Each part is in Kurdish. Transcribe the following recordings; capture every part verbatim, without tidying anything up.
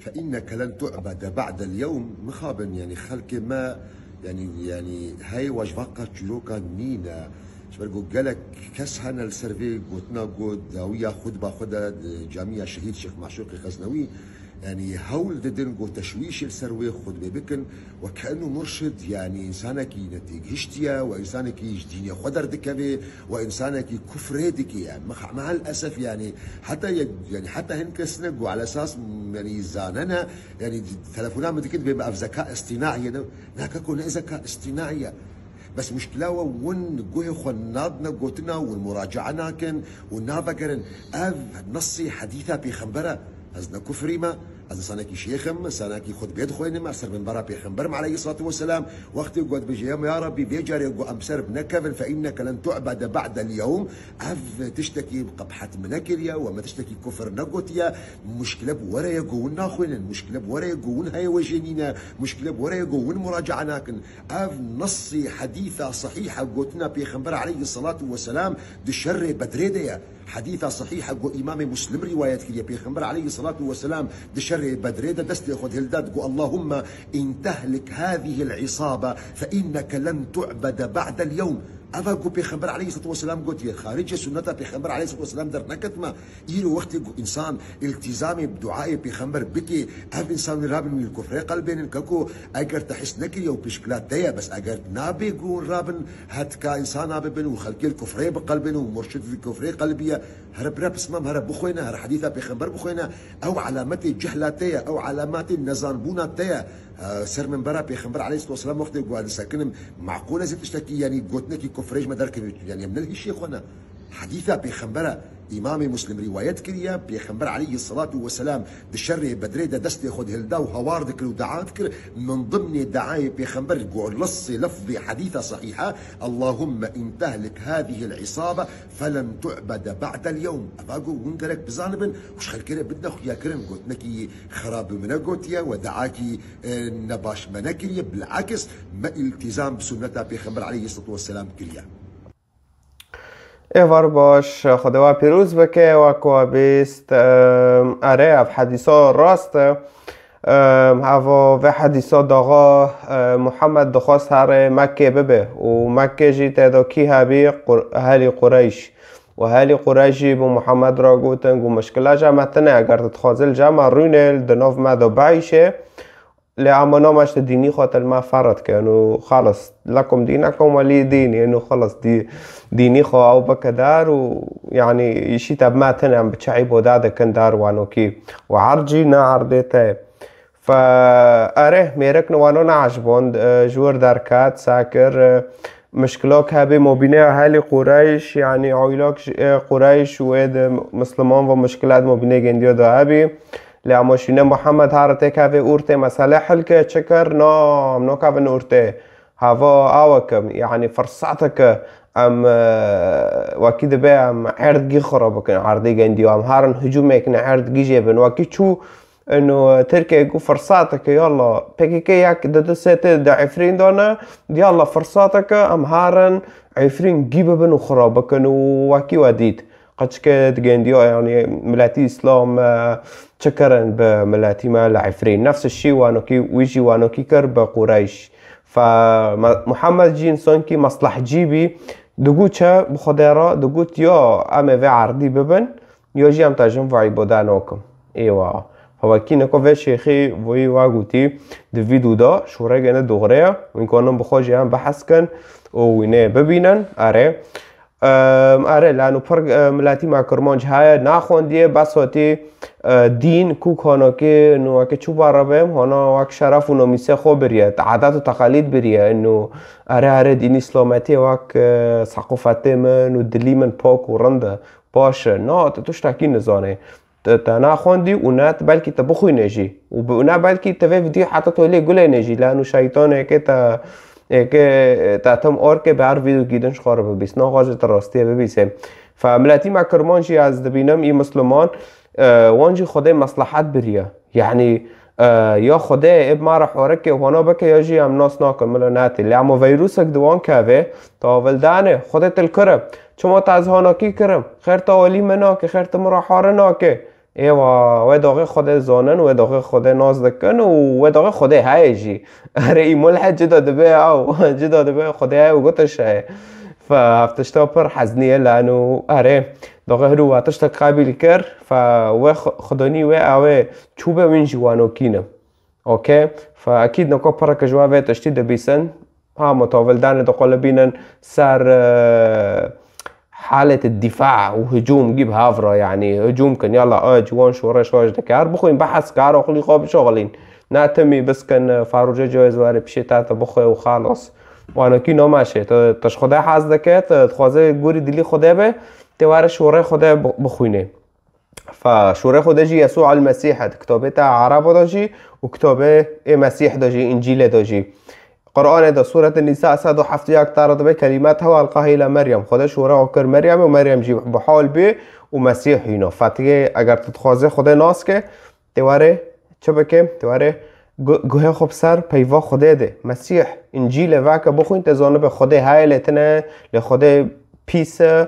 فإنك لن تعبد بعد اليوم. Mixabin, yanî xelkê me, yanî, yanî hey we ji vaka çîrokan nîne. Ji ber ku gelek kes hene li ser vê gotina ku dawiya xutba xwe de di camiya Şehîd Şêx Maşûqê Xeznewî, yanî hewl didin ku teşwîşê li ser wê xutbê bikin. Wek eno murşid, yanî însanekî netêgihiştiye, we însanekî ji dînê xwe derdikeve, we însanekî kufrê dike. Yanî, meha-, mehal esef, yanî, heta ye-, yanî, heta hin kes ne ku ala esas, yanî, zanene, yanî, telefona min dikin, dibê me ev zeka îstînaî ye, ne, ne, keko, ne zeka îstînaî ye. Bes muşkila we win guhê xwe nadine gotina, win muracae nakin, win navegerin. Ev nesî hedîsa pêxembere. Ez ne kufrî me, ez insanekî şêx im, insanekî xutbê dixwînim, ez ser minbera pêxember im aleyhî salatu weselam. Wextê ku dibêje, ya, ya Rabbî, vê carê ku em ser bi nekevin, fe inneke len tu'bede ba'del yewm, ev tiştekî qebhet min nekiriye, we me tiştekî kufr negotiye, muşkile bi we re ye ku win naxwînin, muşkile bi we re ye ku win heye we jê nîne, muşkile bi we re ye ku win muracae nakin. Ev nesî hedîsa sehîha gotina pêxember aleyhî salatu weselam di şerê Bedrê de ye. Hedîsa sehîh e ku Îmamê Muslim rîwayet kiriye. Pêxember aleyhî salatu weselam di şerê Bedrê de destê xwe dihilda, digot, Allahumme in tehlik hâzihil îsabe fe inneke len tu'bede ba'del yewm. Eva ku Pêxember aleyhî salatu weselam gotiye, xaricê sunneta Pêxember aleyhî salatu weselam derneketme. Îro wextê ku însan îltîzamê bi duayê Pêxember bike, ev însan wî rabin wî li kufrê qelbênin. Keko, eger te his nekiriye û pişkila te ye, bes eger nabê ku rabin hetka însana bibin û xelkê li kufrê biqelbin û murşid li kufrê qelbiye, here bira pismam, here bixwêne, here hedîsa pêxember bixwêne, ew alametê cehla te ye, ew alametê nezanbûna te ye. Ser minbera pêxember aleyhissalatu vesselam wextê ku ez disekinin, maqûl e zê tiştekî, yanî gotinekî kufrê ji me derkeve, yanî em ne li hişê xwe ne. Hedîsa pêxembere Îmamê Muslim rîwayet kiriye, Pêxember aleyhissalatu vesselam di şerê Bedrê de destê xwe dihilda û hawar dikir û dua dikir. Min dimnê duayê Pêxember got, lissê lefzê hedîsa sehîhe, Allahumme in tehlik hâzihil îsabe felen tu'bede ba'del yewm. Eva got, hûn gerek bizanibin û ji xelkê re bidine xuyakirin. Gotinekî xerab bi me negotiye we duakî, e, nebaş me nekiriye. Bilakis me îltîzam bi sunneta Pêxember aleyhissalatu vesselam kiriye. Êvar baş, Xwedê we pîroz bike, wek we bîst. Em, erê, ev hedîsa rast e. Em, evo vê hedîsa daxa, e, Muhammed dixwest herê Mekkê bibe û Mekkê jî tê de kî hebî? Qur-, Ehlî Qureyş. Û Ehlî Qureyş jî bi Muhammed re gotin ku mişkila ji me tune, eger tu dixwazî li cem me rûnê, li di nav me de biîşê, lê ema name ji te dînî xwe te li me ferr dikin û xelis. Lekum dînekum welî dîn, êno xelis dî-, dînî xwe ew bike der û, yanî, îşî te bi me tune, em bi çi îbade dikin der wanokî. Û erd jî ne erdê te ye. Fe erê, mêrik ni wano neeciband, e, ji wir derket, sekir, e, mişkilok hebî mobîneya Ehlî Qureyş, yanî oylok ji, e, Qureyş û ê di Misliman ve mişkilat mobînê gendiyo de hebî. Lê ema şîne Muhammed here têkevê ortê mesele hil ke, çi kir? Na, em nakevin ortê. Heva aweke, yanî firsateke em, e, wekî dibe em erdgî xira bikin, erdê gendiyo. Em herin hicûmêk ne erdgî jê bin. Wekî çû, ino, Tirkiye ku firsateke, yalla, P K K yek di du sê tê di Efrîn de ne, yalla firsateke em herin Efrîn gî bibin û xira bikin û wekî we dît. Qeçke digendiya, yanî, miletî Îslam, e, çi kirin bi miletî me li Efrîn? Nefs şî wanokî, wî jî wanokî kir bi Qureyş. Fe me-, Muhammed jî însankî meslehcî bî. Digot çi bi Xwedê re? Digot, ya em ê vê erdî bibin, ya jî em te jin ve îbade nakin. Êwa. Fe wekî niko vê şêxî voyî wa gotî di vîdyo de, şûregê ne doğru ye. Wîn kanin bi xwe jî em behs kin û wînê bibînin. Erê. Em, erê, lano pir, e, miletî me Kirmanc heye, naxwendiye, bes hatî, e, dîn, ku kanokê, no, weke çû bara bêm, hana wek şeref û nomîsê xwe biriye, adet û teqalîd biriye, no, erê, erê, dîn îslametiyê wek, e, seqofetê min û dilî min pak û rind e, baş e. Na, tu tiştekî nizanê. Te, te naxwendî û ne, belkî te bixwîne jî. Û bi, ne belkî te vê vîdyoyê heta tolê gulêne jî. Lano şeytan êkê te, êkê te tim orkê bi her vîdyokî din ji xwe re bibîst. Naxwaze te rastiyê bibîsê. Fe miletî me Kirman jî ez dibînim, î Misliman, e, wan jî Xwedê meslehet biriye. Yanî, e, ya Xwedê ê bi me re horikê wana bike ya jî em nas nakin, milo netê. Lê ema veyrûsek di wan kevê, te avildanê, Xwedê te li kur e. Çima te ez hanakî kirim? Xêr te alî min nake, xêr te min re hare nake. Êwa, wê doxê Xwedê zonin, wê doxê Xwedê nas dikin û wê doxê Xwedê heye jî. Erê, î mulhed cida dibe ew, cida dibe Xwedê heye û gotiş heye. Fe ev tişta pir hezniye lan û erê, doxê hirû wa tiştek qabîl kir, fe wê xu-, xudonî wê ew ê çûbe wîn jî wanokî ne. Okey? Fe ekîd niko pireke ji we vê tiştî dibîsin. Ha, mutawildanê diqulibînin ser, e, halê dîfa û hicûm gî bi hav re, yanî hicûm kin, yala, e, ciwan şoreş xwe ji dike. Her bixwîn, behs kar oxlî xwe bişoxilîn. Ne timî biskin, e, faroce cewêz were pişê te, te bixwe û xalos. Wanokî namaşe. Te, te ji Xwedê hez dike, te dixwaze gurî dilî Xwedê be, te were şorê Xwedê bi-, bixwînê. Fe şûrê Xwedê jî Yesû el Mesîh e. Di kitabê te Erebo de jî û kitabê ê Mesîh de jî, Încîlê de jî. Qur'anê de Sûret Nîsa sed û heft û yek te re dibe kelîmet hewa elqahe îla Meryem. Xwedê şûre xwe kir Meryemê û Meryem jî bi hal bî û Mesîh hîno. Fe tu yê, eger tu dixwazê Xwedê nas ke, tê were çi bike? Tê were gu-, guhê xwe bi ser peyva Xwedê de. Mesîh, Încîlê veke bixwîn, tê zanibe Xwedê heye lê tine, lê Xwedê pîs e,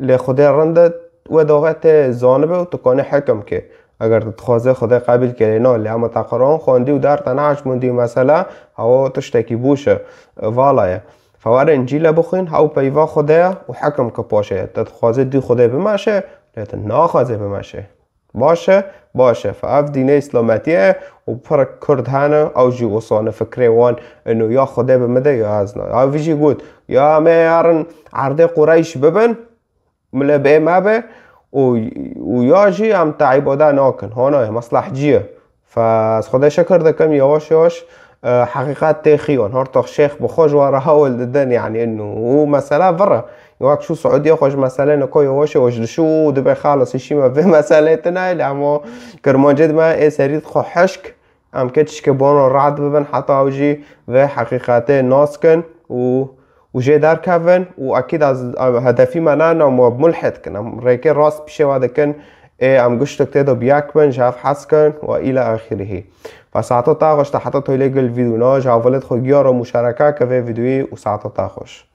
lê Xwedê rind e, wê doxê tê zanibe û tu kanê hekim ke. Eger tu dixwazê Xwedê qebîl ke, lê na, lê hema te Qur'an xwendî û der te nehişmundî û mesela, hewa tiştekî bûş e, vala ye. Fe were Încîlê bixwîn, hew peyva Xwedê ye û hekim ke paşê ye. Te dixwazê dî Xwedê bimeşe, lê tu naxwazê bimeşe. Baş e, baş e. Fe ev dînê îslametî ye û pir Kurd hene, ew jî wisane fikrê wan ino ya Xwedê bi min de ya ez na. Ew vî jî got, ya me yarin erdê Qureyş bibin, milê bê me be û, û ya jî em te îbade nakin. Hana ye, meslehcî ye. Fe ez Xwedê şikir dikim, yawaş yawaş, e, heqîqet tê xiyon. Hortox şêx bi xwe ji we re hewl didin, yanî ino. Û mesela vir e. Wek şû Siûdiya xwe ji meselê niko yawaş yawaş dişû û dibe xalis îşî me vê meselê tine ye, lê hema Kirmancê dime ê serî xwe hişk, em ke tişkê bono rahat bibin, heta ew jî vê heqîqetê nas kin û, û jê derkevin û ekîd ez, em hedefî me ne, em we mulhid kin, em rêkê rast pişê we dikin, ê em giştek tê de bi yek bin, ji hev hez kin û îla axirihî. Fe saeta te xweş, te heta toylê gil vîdyo na, ji hevalêt xwe giya re muşareke ke vê vîdyoyî û saeta te xweş.